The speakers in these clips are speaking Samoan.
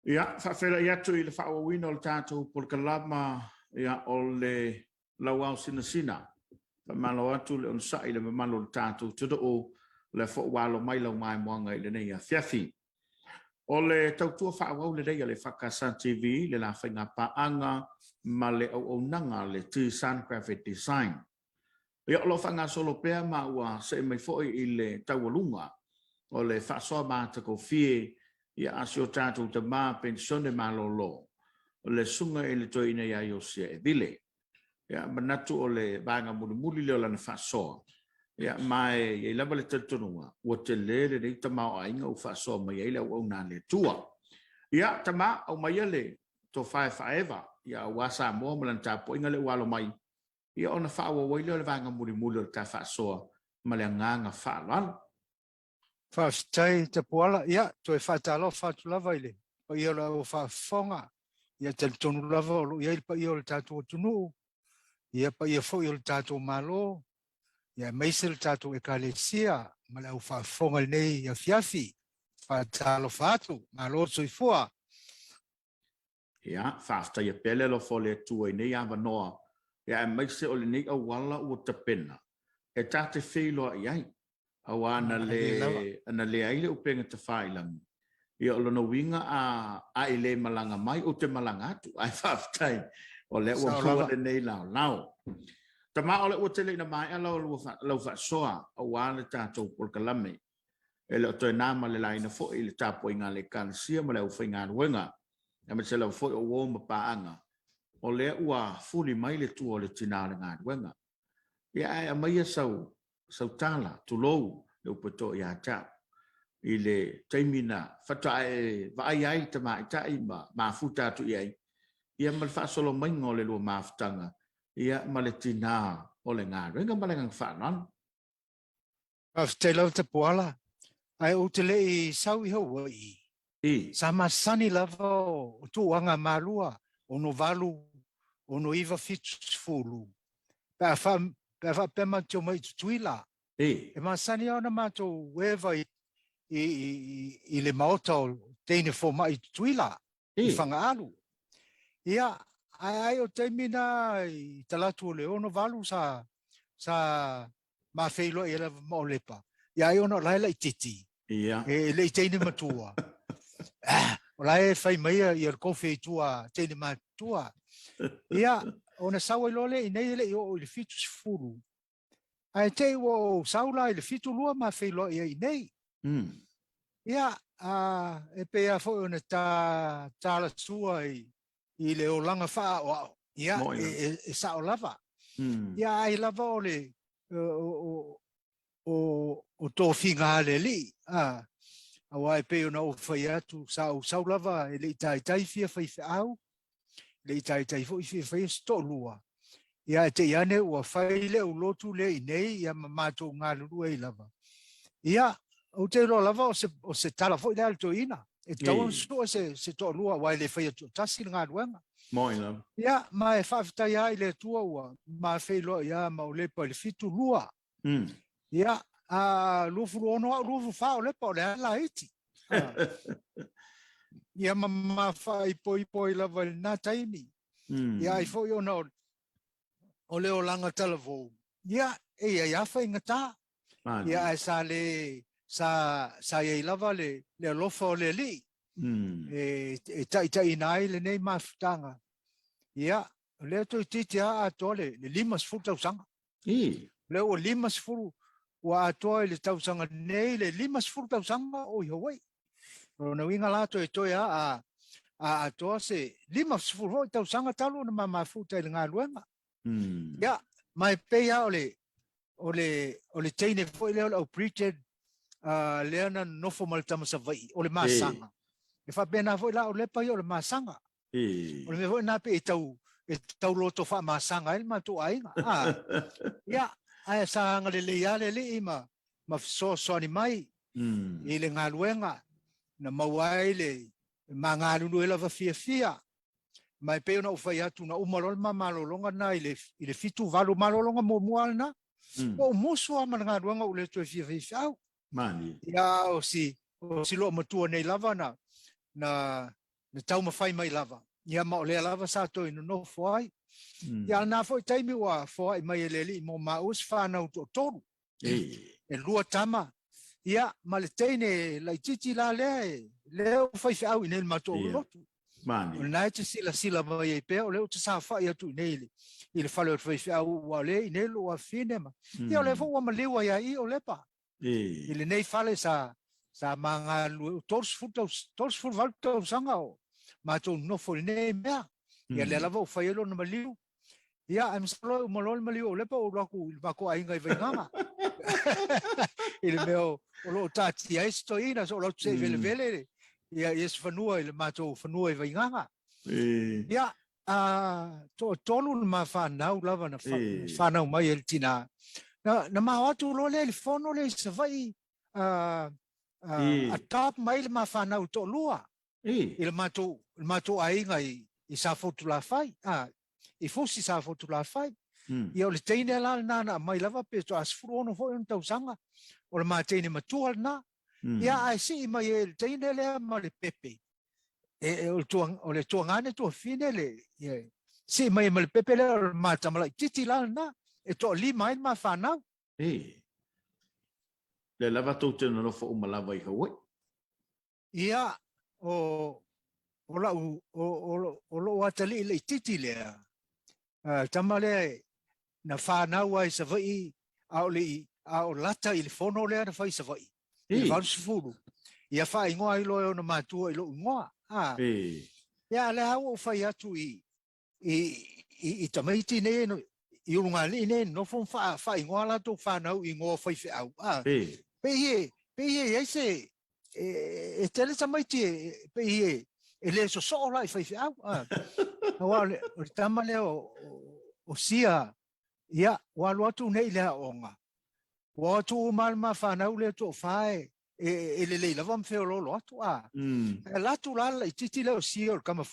Ia, faafeiloai atu i le faaauauina o le tatou polokalama, ia, o le Lauao Sinasina. Faamalo atu le onosai i le mamalu o le tatou atunuu, o lea foi ua alo mai lau maimoaga i lenei afiafi. O le tautua faaauau lenei a le EFKS TV i le la faigapaaga ma le auaunaga a le T-Sun Graphic Design. Ia, o lo o faagasolo pea ma ua see mai foi i le taualuga o le faasoa matagofie ia a si o tatou tama penisione malolo, le Susuga i le Toeaina ia Iosia Evile. Ia, manatu o le vaega mulimuli lea o lana faasoa, ia, ma e i ai lava le talitonuga ua tele lenei tamaoaiga ua faasoa mai ai le auauna a le Atua. Ia, tama, aumaia le tofa e faaeva, ia, aua Samoa ma lana tapuaiga lea ua alo mai, ia ona faaauau ai lea o le vaega mulimuli o le ta faasoa ma le agaga faaaloalo. Faafetai Tapuala. Ia, toe faatalofa atu lava i le paia o le au faafofoga. Ia, talitonu lava o lo o i ai le paia o le tatou atunuu, ia paia foi o le tatou Malo, ia aemaise le tatou Ekalesia ma le au faafofoga i lenei afiafi. Faatalofa atu, malo le soifua. Ia, faafetaia pea le alofa o le Atua i nei avanoa, ia aemaise o lenei auala ua tapena e ta te feiloai ai, aua na le, na leai le upega tafailagi. Ia o lona uiga a, a e le malaga mai, ou te malaga atu, ae faafetai o lea ua maua lenei laolao. Tama, o lea ua tele ina maea lau, lau faasoa aua le tatou polokalame. E le o toe na ma le laina foi i le tapuaiga a le Ekalesia ma le aufaigaluega, aemaise lava foi o uo ma paaga, o lea ua fuli mai le tua o le tina o le galuega. Ia ae aumaia sau, sau tala, tulou le upu e to ia te au, i le taimi na faatoa e vaai ai i le tamaitai ma mafuta atu i ai, ia ma le faasolo maiga o le lua mafutaga, ia ma le tina o le galuega. Ma le agaga faaaloalo. Faafetai lava Tapuala, ae ou te le i sau i Hawaii, sa masani lava o tuuaga malua, 68, 69, 70, pe a faapea matou te omai i Tutuila, e masani lava ona matou eva i le maota o teine fomai i Tutuila, i Fagaalu. Ia, ae ai o taimi na i talaatu o le 68 sa ma feiloai ai lava ma Olepa, ia ai ona o la e laitiiti, e le i teine matua. O la e fai mai ia le kofe i tua teine matua. Ia, ona sau ai loa lea i inei e le i oo i le 70, ae te i ua ou sau la i le 72 ma feiloai ai i inei. Ia, e pei lava foi ona ta talasua i le olaga faaaoao, ia, e sao lava. Ia, ai lava o le o tofiga a le Alii, aua e pei ona ou fai atu, sa ou sau lava e le i taitai fia faifeau, e le i taitai foi fia faia se toalua. Ia, ae te i ane ua fai le lotu lea i inei, ia ma matou galulue ai lava. Ia, ou te iloa lava o se tala foi lea a le toeaina, e tatau ona sue se toalua aua e le faia toatasi le galuega. Moi lava. Ia, ma e faafetai lava i le Atua ua ma feiloai lava ma Olepa i le 72. Ia, a 26 au, 24 Olepa, o le a laiti. Ia, ma ma faaipoipo ai lava i lena taimi. Ia, ai foi ona o le olaga talavou, ia, e i ai lava faigata. Ia, ae sa le, sa, sa i ai lava le, le alofa o le Alii, e taitaiina ai lenei mafutaga. Ia, o lea toeitiiti lava atoa le 50 tausaga. O lea ua 50, ua atoa i le tausaga nei le 50 tausaga o i Hawaii. O lona uiga la toetoe lava a atoa se 50 foi tausaga talu ona ma mafuta i le galuega. Ia, ma e pei lava o le teine foi lea o le au Bridget lea na nonofo ma le tama Savaii, o le masaga. E faapena foi la o Lepa ia o le masaga. O le mea foi lena pei e tau, e tau loto faamasaga ai le matou aiga. Ia, ae sa agalelei lava le Alii ma fesoasoani mai i le galuega na maua ai le ma galulue lava fiafia. Ma e pei ona ou fai atu, na uma loa le ma malologa lena i le 78, malologa muamua lava lena. Ua ou musu lava ma le galuega ua le toe fia faifeau. Ia, o si loomatua nei lava na na taumafai mai lava, ia ma o lea lava sa toe nonofo ai. Ia a na foi taimi ua foai mai e le Alii mo maua se fanau toatolu. E lua tama, ia ma le teine laitiiti la lea e lea ua faifeau i inei i le matou lotu. O lena e te silasila mai ai pea, o lea ou te saofai atu i inei i le fale o le faifeau, ua o lea i inei lou afafine ma. Ia o lea foi ua maliu ai lava i i o Lepa. I lenei fale sa sa ma galulue, 38 tausaga o matou nonofo i lenei mea. Ia lea lava ua fai ai lona maliu. Ia, ae masalo e uma loa le maliu o Lepa ou alu atu i le matou aiga i Vaigaga. I le mea o lo o taatia ai se toeaina, so o atu se i velevele ia, ia se fanua i le matou fanua i Vaigaga. Ia, toatolu le ma fanau lava na fanau mai e le tinā. Na, na ma o atu loa lea i le fono lea i Savaii, adopt mai le ma fanau toalua i le matou, le matou aiga i, i Safotulafai, i Fusi Safotulafai. Ia o le teine la lena na aumai lava pe toa 16 foi ona tausaga, o le ma teine matua lena. Ia ae sii mai e le teine lea ma le pepe. E, o le tua, o le tuagane tuafine le, ia, sii mai ma le pepe lea o le ma tamalaitiiti la lena, e toalima ai le ma fanau. E. Lea lava tou te nonofo uma lava i Hawaii. Ia, o, o lau, o, o, o lou atalii laitiiti lea, uh, tama lea na fanau ai i Savaii, a o le i, a o lata i le fono lea na fai i Savaii, i le 80, ia faaigoa ai loa e ona matua i lou igoa. A, ia, lea lava ua ou fai atu i, i, i, i tamaiti nei, i ulugalii nei, nofo ma faa, faaigoa latou fanau i igoa o faifeau. A, pei e, pei e i ai se, e, e tele tamaiti e, pei e, e le sosoo la i faifeau. A, aua o le, o le tama lea o, o, o Sia, ia, ua alu atu nei i le aoga. Ua o atu uma le ma fanau lea toafa e, e, e lelei lava ma feoloolo atu. A, mm. E latu la le laitiiti lea o Sia o le tama,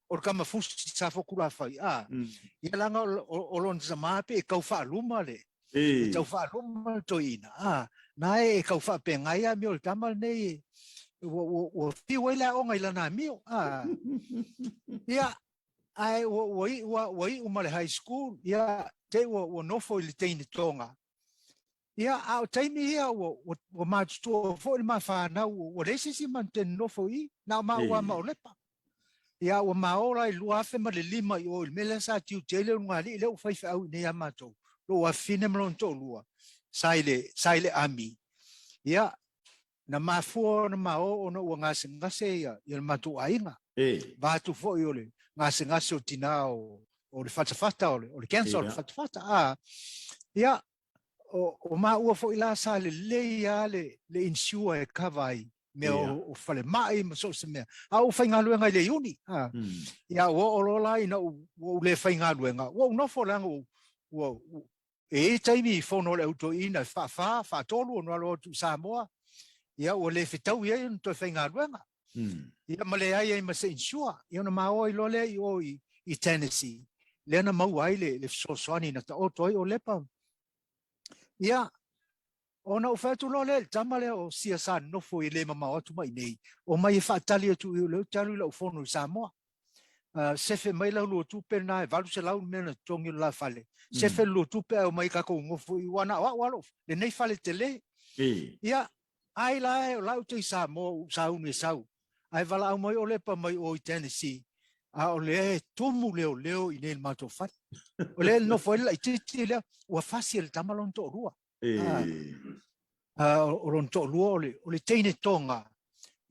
o le tama fusi Safotulafai, a, mm. Ia leaga o, o, o lona tama pe e tau faaluma le, e tau faaluma le toeaina, a, na e tau faapegai amio o le tama lenei, ua, ua, ua fiu ai le aoga i lana amio, a. Ia, ae ua, ua, ua, ua iu ma le high school, ia, te ua, ua nofo i le teine Tonga. Ia, a o taimi ia, ua, ua, ua matutua foi le ma fanau, ua leai se isi ma te nofo i, na o maua ma o Lepa. Ia, ua ma ola i 2005 i o i le mea lea sa tiute ai le ulugalii lea ua faifeau i inei ia matou, lou afafine ma lona toalua, sa i le, sa i le army. Ia, na mafua ona ma o ona ua gasegase ia, ia le matou aiga. Vaeatu foi o le gasegase o tinā o, o le fatafata, o le, o le cancer o le fatafata. A, ia, o, o maua foi la sa lelei lava le, le insure e cover ai mea o, o falemai ma so o se mea. A ou faigaluega i le Iuni, a, ia ua oo loa la ina ua ou le faigaluega, ua ou nofo leaga ua, ua, e i ai taimi i fono a le au toeaina e faafa, faatolu ona alu atu i Samoa, ia ua le fetaui ai ona toe faigaluega. Ia ma leai ai ma se insure. Ia ona ma o ai loa lea i o i, i Tennessee, lea na maua ai le, le fesoasoani na taoto ai o Lepa. Ia, ona ou fai atu loa lea i le tama lea o Sia sa nofo i le mamao atu mai nei, omai e faatali atu i o lea ou te alu i lau fono i Samoa. Sefe mai lau lua tupe lena e 800 le mea na totogi o le la fale. Sefe le lua tupe ae omai tatou nofo i aua na o au lava lenei fale tele. Ia, ai la e o la ou te i Samoa ua ou sauni e sau. Ae valaau mai o Lepa mai o i Tennessee, a o lea e tumu leoleo i inei i le matou fale. O lea e nofo ai le laitiiti lea, ua fasi e le tama lona toalua. O lona toalua o le, o le teine Tonga.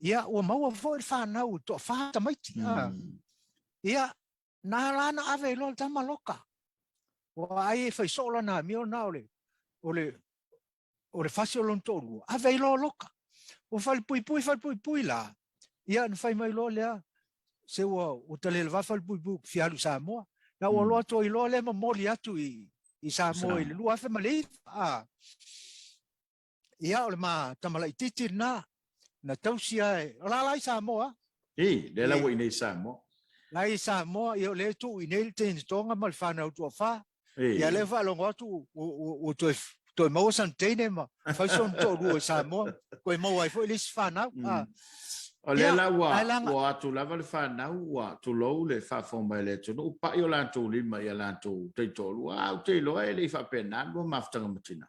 Ia, ua maua foi le fanau toafa tamaiti. Ia, na la na ave ai loa le tama loka. Ua ai e fai soo lana amio na o le, o le, o le fasi o lona toalua, ave ai loa loka. Ua falepuipui, falepuipui la, ia na fai mai loa lea, se ua, ua ta le lava falepuipui ou te fia alu i Samoa. Na ua alu atu ai loa lea momoli atu i, i Samoa i le 2009. A, ia, o le ma tama laitiiti lena, na tausi lava e, o la la i Samoa. I, lea la ua i inei i Samoa. La i Samoa, ia o lea e tuu i inei le teine Tonga ma le fanau tuafa. Ia lea faalogo atu ua toe toe maua sana teine ma fai sona toalua i Samoa, toe maua ai foi le isi fanau. O lea la ua, ua atu lava le fanau, ua tulou le faafofoga mai a le atunuu, pai o latou lima i a latou taitoalua, a ou te iloa e le i faapena le lua mafutaga ma tina.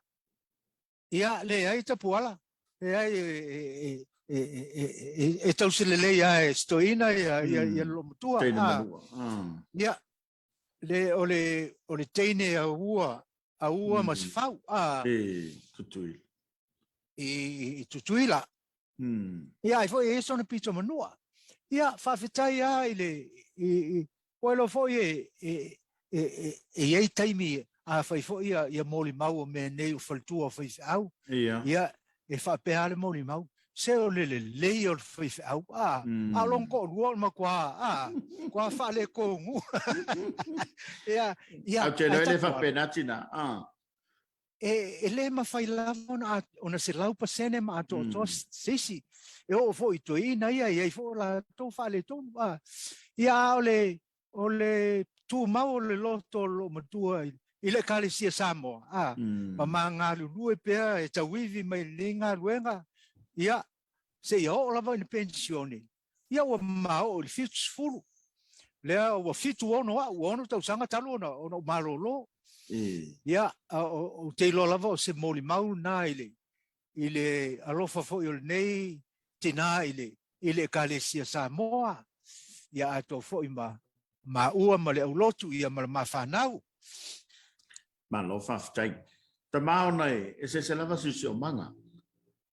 Ia, leai Tapuala, leai e tausi lelei lava e si toeaina ia le loomatua. Teine malua. Ia, le, o le, o le teine a ua, a ua ma Sefau. E, Tutuila. I Tutuila. Ia, ai foi e i ai sona pito manua. Ia, faafetai lava i le, i, ua iloa foi e, e, e i ai taimi a fai foi ia molimau o mea nei o faletua o faifeau. Ia. Ia, e faapea lava le molimau, se o le lelei o le faifeau, a, a o lona toalua o le matua, a, matua faaletonu. Ia, ia. Ae ou te iloa e le faapena tina, a. E le mafai lava ona 100% ma atoatoa se isi. E oo foi i toeaiina ia, e i ai foi o latou faaletonu. A, ia, a o le, o le tumau o le loto o le loomatua i le Ekalesia Samoa, a, ma ma galulue pea e tauivi mai i lenei galuega, ia, seia oo lava i le penisione, ia ua ma oo i le 70. Lea ua 76 au, ua 6 tausaga talu ona ou malolo. Ia, ou te iloa lava o se molimau lena i le alofa foi o lenei tinā i le Ekalesia Samoa, ia atoa foi ma maua ma le aulotu ia ma le ma fanau. Malo faafetai. Tama ona e eseese lava siosiomaga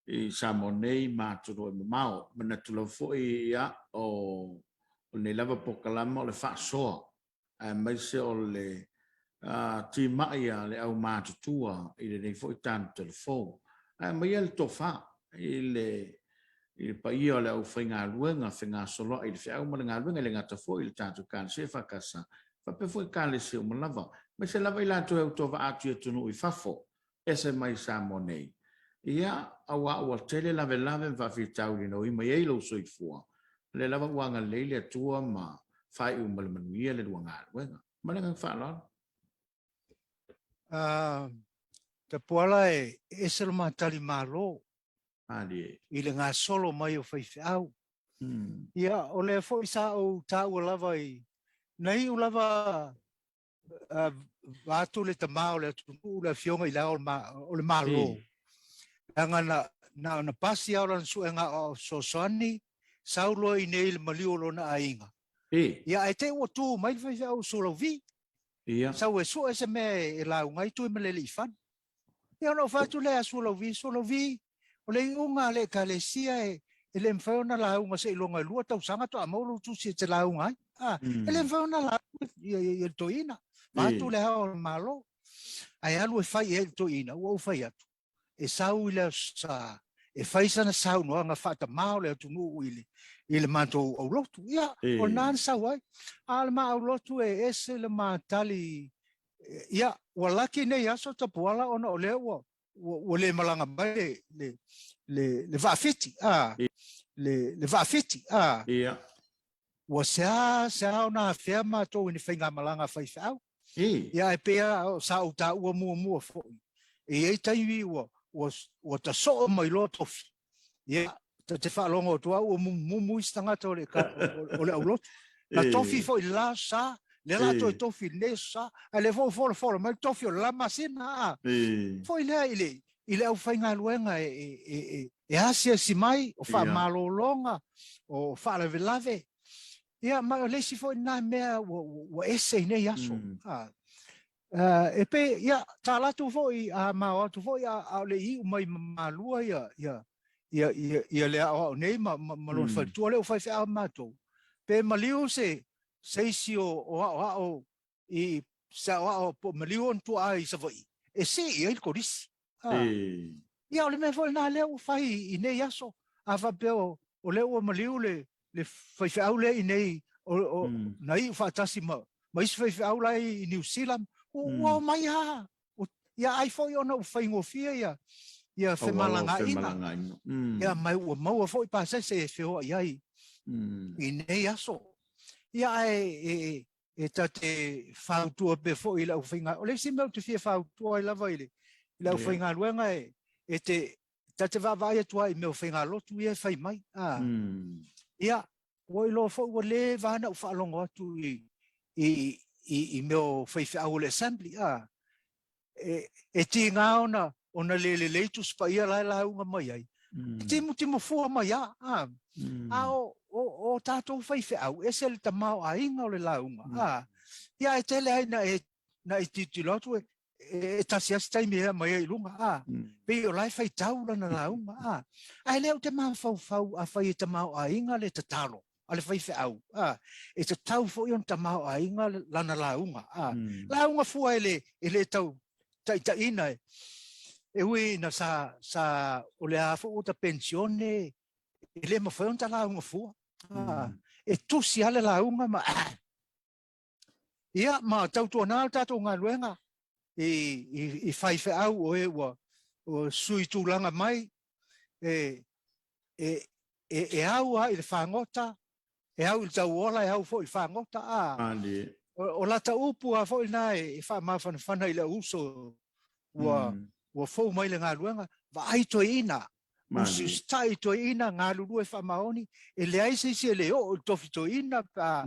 i Samoa nei ma atunuu e mamao. Manatu lava foi ia o lenei lava polokalama o le faasoa aemaise o le timai a le aumatutua i lenei foi tanu telefou. Ae aumaia le tofa i le paia o le aufaigaluega fegasoloai i le feau ma le galuega, e le gata foi i le tatou Ekalesia EFKS, faapea foi Ekalesia uma lava, aemaise lava i latou e autovaa atu i atunuu i fafo, ese mai Samoa nei. Ia, auā ua tele lavelave ma faafitauli na ui mai ai lou soifua, o lea lava ua agalelei le Atua ma faaiu ma le manuia le lua galuega. Ma le agaga faaaloalo. Tapuala e ese lo matali malo. Malie. I le gasolo mai o faifeau. Ia, o lea foi sa ou taua lava i, na iu lava vaeatu le tama o le atunuu, le Afioga i Le Ao o le Malo, leaga na ona pasi lava o lana suega aoao fesoasoani, sau loa i inei i le maliu o lona aiga. Ia, ae te i ua tu mai le faifeau o Sualauvi, sau e sue se mea e lauga ai Tuimalealiifano. Ia ona ou fai atu lea ia Sualauvi, Sualauvi, o le iuga a le Ekalesia e le mafai ona lauga seiloga e 2 tausaga faatoa maua lou tusi e te lauga ai. E le mafai ona lauga le toeaina, vaeatu le Ao o le Malo. Ae alu e fai i ai le toeaina, ua ou fai atu, e sau i le Aso Sa e fai sana saunoaga faatamā o le atunuu i le matou aulotu. Ia, o lena na sau ai. A o le ma aulotu e ese le ma tali. Ia, ua laki nei aso Tapuala ona o lea ua ua le malaga mai le vaafiti, a, le vaafiti, a. Ia. Ua sea ona afea matou i ni faigamalaga a faifeau. Ia, ae pei lava sa ou taua muamua foi, e i ai taimi ua tasoo mai loa tofi. Ia, ta te faalogo atu lava ua mumumu isi tagata o le aulotu. Na tofi foi i le la aso Sa, lea o le a toe tofi i lenei aso Sa, a o lea foi ua folafola mai le tofi o le la masina, a. Foi lea i le aufaigaluega e asiasi mai, o faamalologa, o faalavelave. Ia, ma o le isi foi lena mea ua ese i nei aso. E pei, ia, ta latou foi, a ma o atu foi, a o le i iu mai ma malua ia, ia, ia, ia, ia le aoao nei ma, ma, ma lona faletua lea ua faifeau ma matou. Pe maliu se, se isi o, o aoao i, se aoao po o maliu ona tuaa i Savaii, e sii ai le kolisi. Ia, o le mea foi lena lea ua fai i nei aso. A faapea o, o lea ua maliu le, le faifeau lea i nei, o, o, na iu faatasi ma, ma isi faifeau la i Niu Sila, ua omai lava. Ia ai foi ona ua faigofie ia, ia femalagaaiga. Ia, ma ua maua foi pasese e feoai ai i nei aso. Ia, ae e, e ta te fautua pea foi i le aufaigaluega. O le isi mea ou te fia fautua ai lava i le aufaigaluega e te ta te vaavaai atu lava i mea o faigalotu ia e fai mai, a. Ia, ua iloa foi ua leva lava na ou faalogo atu i, i, i, i mea o faifeau o le assembly, a. E, e tiga ona, ona le lelei Tusi Paia la e lauga mai ai. E timutimu fua mai lava, a. A o, o, o tatou faifeau, ese le tamaoaiga o le lauga, a. Ia, ae tele ai na e, na e tilotilo atu e, e tasi lava se taimi e aumai ai i luga, a, pei o la e faitau lana lauga, a. Ae lea ou te mafaufau afai e tamaoaiga le tatalo a le faifeau, a, e tatau foi ona tamaoaiga lana lauga, a. Lauga fua e le, e le tau taitaiina e, e ui ina sa, sa, o le a foi ua ta penisione, e le mafai ona ta lauga fua, a. E tusi lava le lauga ma, Ia, ma tautuana le tatou galuega i, i, i faifeau o e ua, ua sui tulaga mai, e, e, e, e au lava i le fagota, e au i le tauola, e au foi i le fagota, a. O, o lata upu lava foi lena e, e faamafanafana i le uso ua, ua fou mai le galuega, vaai toeaina, usiusitai toeaina, galulue faamaoni, e leai se isi e le oo i le tofi toeaina pe a,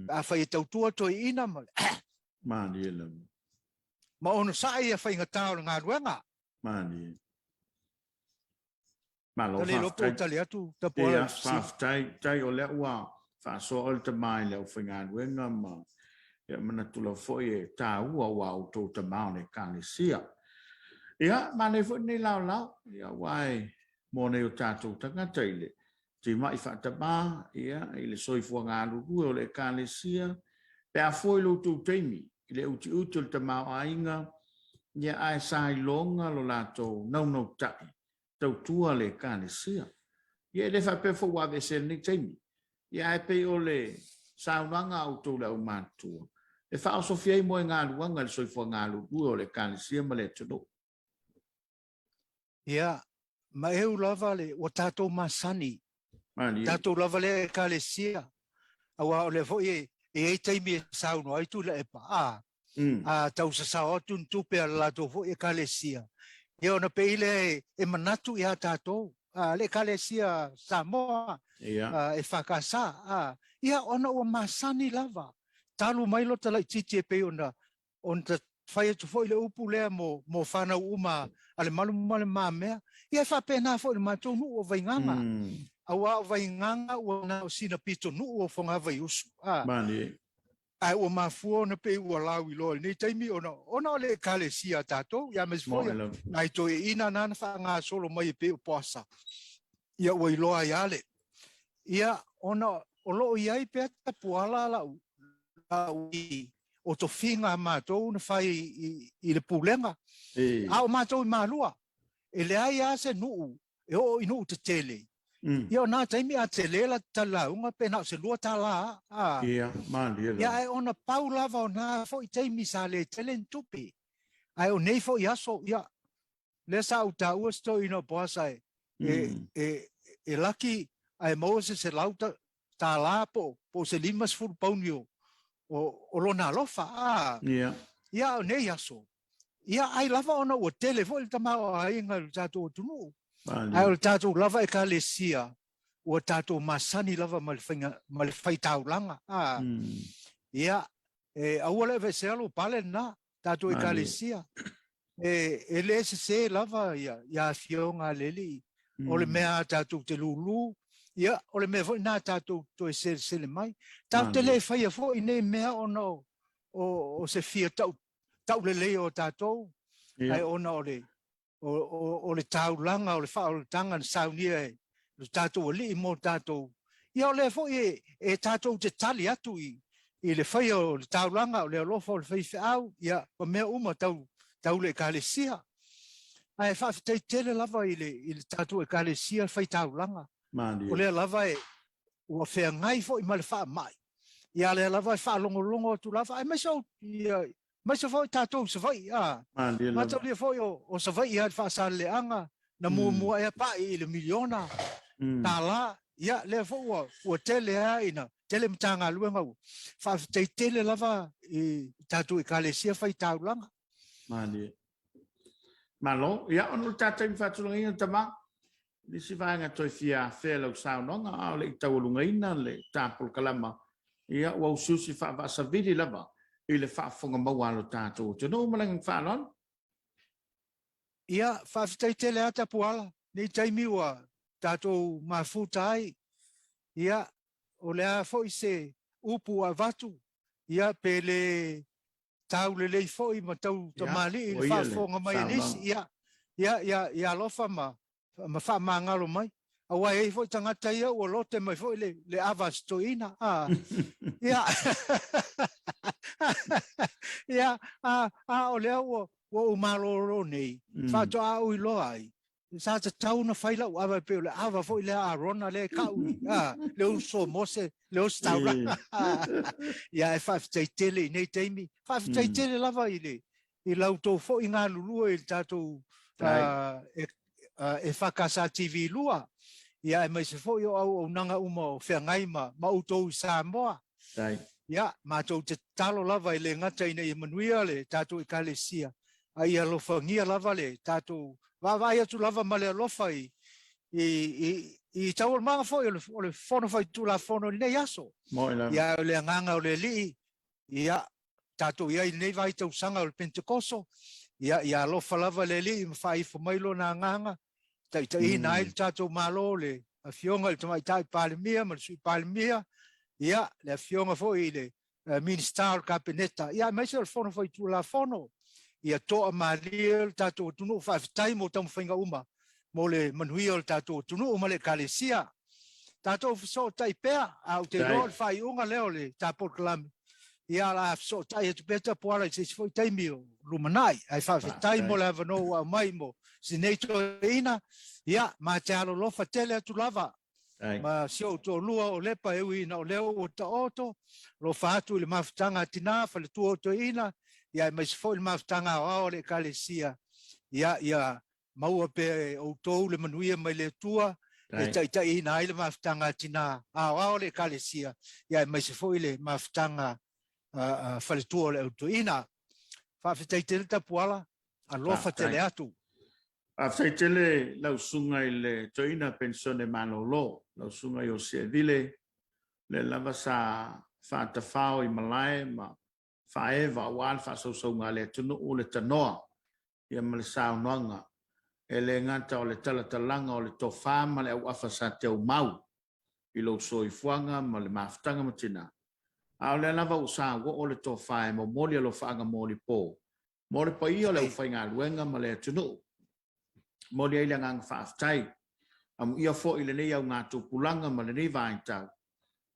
pe afai e tautua toeaina ma le Malie lava. Ma onosai ia faigata o le galuega. Malie. Malo Ta le iloa po o faafetai. tali atu Tapuala Ia, i le fesili. faafetai, tai o lea ua faasoa oe le tama i le aufaigaluega ma ia manatu lava foi e taua aua outou tama o le Ekalesia. Ia, manaia foi lenei laolao, ia aua e mo nei o tatou tagata i le timai faatama, ia, i le soifua galulue o le Ekalesia, pe a fua i lo outou taimi, i le utiuti o le tamaoaiga, ia ae sa iloga lo latou naunautai tautua le Ekalesia. Ia e le faapea foi ua aveesea i lenei taimi. Ia ae pei o le saunoaga a outou le aumatutua, e faaosofia ai moegaluaga i le soifua galulue o le Ekalesia ma le atunuu. Ia, ma eu lava le, ua tatou masani, Malie. tatou lava lea Ekalesia, aua o lea foi e, e i ai taimi e saunoa ai Tuilaepa, a, a tau sasao atu ni tupe a le latou foi Ekalesia, ia ona pei lea e, e manatu ia tatou, a, le Ekalesia Samoa, a, EFKS, a, ia ona ua masani lava, talu mai lota laitiiti e pei ona ona ta fai atu foi le upu lea mo, mo fanau uma a Lemalu ma Le Mamea, ia e faapena foi i le matou nuu o Vaigaga. Aua o Vaigaga ua na o sina pitonuu o Fogavaiusu. A, Malie. ae ua mafua ona pei ua lauiloa i lenei taimi ona, ona o le Ekalesia a tatou, ia aemaise foi Moe lava. nai toeaiina na na faagasolo mai e pei o Poasa. Ia ua iloa ai lava le, ia ona o lo o i ai pea tapuala lau, lau i, o tofiga a matou na fai i, i le pulega. E. A o matou i Malua, e leai lava se nuu e oo i nuu tetele. Ia o na taimi a tele la talauga pe na o se $2 a. Ia, malie lava. Ia ae ona pau lava o na foi taimi sa le tele ni tupe. Ae o nei foi aso, ia, lea sa ou taua se toeaina o Poasa e, e, e, e laki ae maua se $100 po, po o se 50 pauni o, o, o lona alofa. A, Ia, o nei aso, ia, ai lava ona ua tele foi le tamaoaiga i le tatou atunuu. Ae o le tatou lava Ekalesia, ua tatou masani lava ma le faiga, ma le faitaulaga. A, Ia, e aua le aveesea lou pale lena, tatou Ekalesia. E, e le sese lava ia, ia afioga a le Alii. O le mea a tatou te lūlū, ia, o le mea foi lena a tatou toe selesele mai. Tatou te le faia foi nei mea ona o, o, o se fia tau, taulelei o tatou, ae ona o le, o, o, o le taulaga, o le faaolataga na saunia e lo tatou Alii mo tatou. Ia o lea foi e, e tatou te tali atu i, i le faia o le taulaga, o le alofa o le faifeau, ia, ma mea uma tau, tau le Ekalesia. Ae faafetai tele lava i le, i le tatou Ekalesia faitaulaga. Malie. O lea lava e, ua feagai foi ma le faamai. Ia lea lava e faalogologo atu lava, aemaise o, ia, aemaise foi tatou i Savaii, a. Malie lava. Mataulia foi o, o Savaii lava i le Faasaleleaga, na muamua ea pai i le miliona tala. Ia, lea foi ua, ua tele lava ina tele Matagaluega ua faafetai tele lava i tatou Ekalesia faitaulaga. Malie. Malo. Ia, ona o le tatou taimi faatulagaina, tama. Nisi vaega toe fia afea i lau saunoaga a o le i taualugaina le ta polokalama, ia ua usiusi faavaasavili lava i le faafofoga maua a lo tatou atunuu. Ma le agaga faaaloalo. Ia, faafetai tele lava Tapuala, nei taimi ua tatou mafuta ai, ia, o le a foi se upu ua avatu, ia, pe le tau lelei foi ma tau tamalii i le faafofoga mai a nisi, ia, ia, ia, ia alofa ma, ma faamagalo mai. Aua e i ai foi tagata ia ua lote mai foi le, le ava a si toeaina. A, ia, ia, a, a o lea ua, ua ou malolo nei, faatoa ou iloa ai, sa tatau ona fai lau ava e pei o le ava foi lea a Arona lea e kau i, a, le uso o Mose, le ositaulaga. Ia, e faafetai tele i nei taimi. Faafetai tele lava i le, i la outou foi galulue i le tatou EFKS TV 2, ia aemaise foi o auaunaga uma o feagai ma, ma outou i Samoa. Ia, matou te tatalo lava e le gata ina ia manuia le tatou Ekalesia, a ia alofagia lava le tatou vaavaai atu lava ma le alofa i, i, i, i taualumaga foi o le, o le Fono Faitulafono i lenei aso. Ia, o le agaga o le Alii, ia, tatou i ai i lenei vaitausaga o le Pentekoso, ia, ia alofa lava le Alii ma faaifo mai Lona Agaga, taitaiina ai le tatou Malo, le Afioga i le Tamaitai Palemia ma le Sui Palemia, ia, le Afioga foi i le Minisita o le Kapeneta, ia, aemaise o le Fono Faitulafono, ia toamalie le tatou atunuu. Faafetai mo taumafaiga uma mo le manuia o le tatou atunuu ma le Ekalesia. Tatou fesootai pea, a ou te iloa o le faaiuga lea o le ta polokalame, ia o le a fesootai atu pea Tapuala i se isi foi taimi o lumanai. Ae faafetai mo le avanoa ua aumai mo si nei toeaina, ia ma te alolofa tele atu lava ma si ou toalua o Lepa e ui ina o lea ua taoto, alofa atu i le mafutaga a tina, faletua o toeaina, ia aemaise foi le mafutaga aoao a le Ekalesia, ia ia Maua pea e outou le manuia mai le Atua e taitaiina ai le mafutaga a tina aoao a le Ekalesia, ia aemaise foi le mafutaga faletua o le Au Toeaina. Faafetai tele Tapuala, alofa tele atu. Faafetai tele lau susuga i le Toeaina Penisione Malolo, lau susuga Iosi Evile, lea lava sa faatafao i malae ma faaeva aua le faasausauga a le atunuu le tanoa ia ma le saunoaga, e le gata o le talatalaga o le tofa ma le auafa sa teumau i lou soifuaga ma le mafutaga ma tina, a o lea lava ua sauoo le tofa e momoli alofaaga molipo mo le paia o le aufaigaluega ma le atunuu. Momoli ai le agaga faafetai. Amuia foi lenei augatupulaga ma lenei vaitau,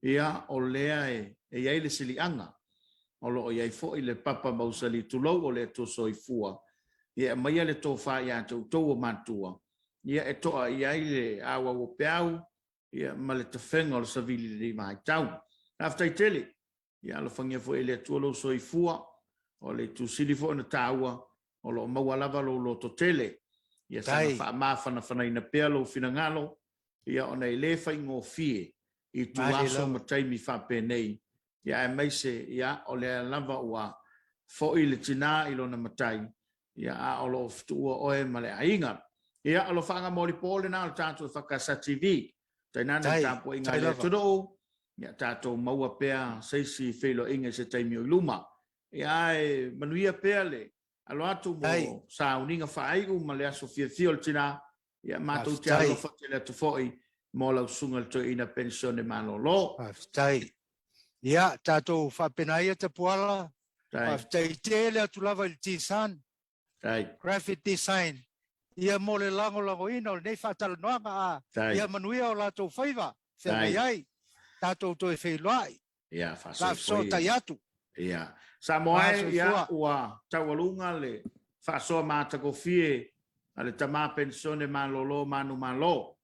ia, o lea e i ai le siliaga, o lo o i ai foi le papa mausali tulou o le Atua Soifua, ia e aumaia le tofa ia te outou o matua, ia e toa i ai le auau o peau, ia, ma le tafega o le savili i lenei vaitau. Faafetai tele. Ia alofagia foi e le Atua lou soifua, o le itu sili foi ona taua, o lo o maua lava lou lototele. Ia saga faamafanafanaina pea lou finagalo, ia ona e le faigofie i ituaso ma taimi faapenei, ia aemaise ia o lea lava ua foi le tina i lona matai, ia a o lo o fetuua oe ma le aiga. Ia alofaaga mo lipo lena o le tatou EFKS TV. Tainane le tapuaiga a le atunuu, ia tatou maua pea se isi feiloaiga i se taimi o i luma. Ia ae manuia pea le alo atu mo sauniga faaiu ma le aso fiafia o le tina, ia matou te alofa tele atu foi mo lau susuga i le toeaina penisione malolo. Faafetai. Ia, tatou faapena ia Tapuala. Faafetai tele atu lava i le T-Sun. Graphic Design, ia mo le lagolagoina o lenei faatalanoaga, a ia manuia o latou faiva, feagai ai, tatou toe feiloai. Ia, faafesootai atu. Ia. Samoa e, ia, ua taualuga le faasoa matagofie a le tama penisione malolo manumalo.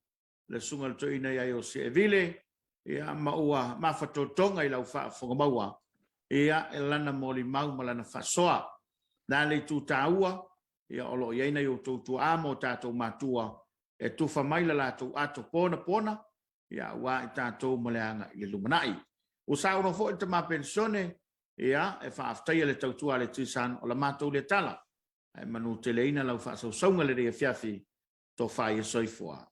le Susuga i le Toeaina ia Iosi Evile, ia, ma ua mafatotoga i lau faafofoga maua, ia, e lana molimau ma lana faasoa. O le a le itu taua, ia, o lo o i ai nai outou tuaa ma o tatou matua e tufa mai la latou ato ponapona, ia, aua i tatou ma le agai i le lumanai. Ua saunoa foi le tama penisione, ia, e faafetaia le tautua a le T-Sun o la matou lea tala. Ae manuteleina lau faasausauga i lenei afiafi, Tofa ia soifua.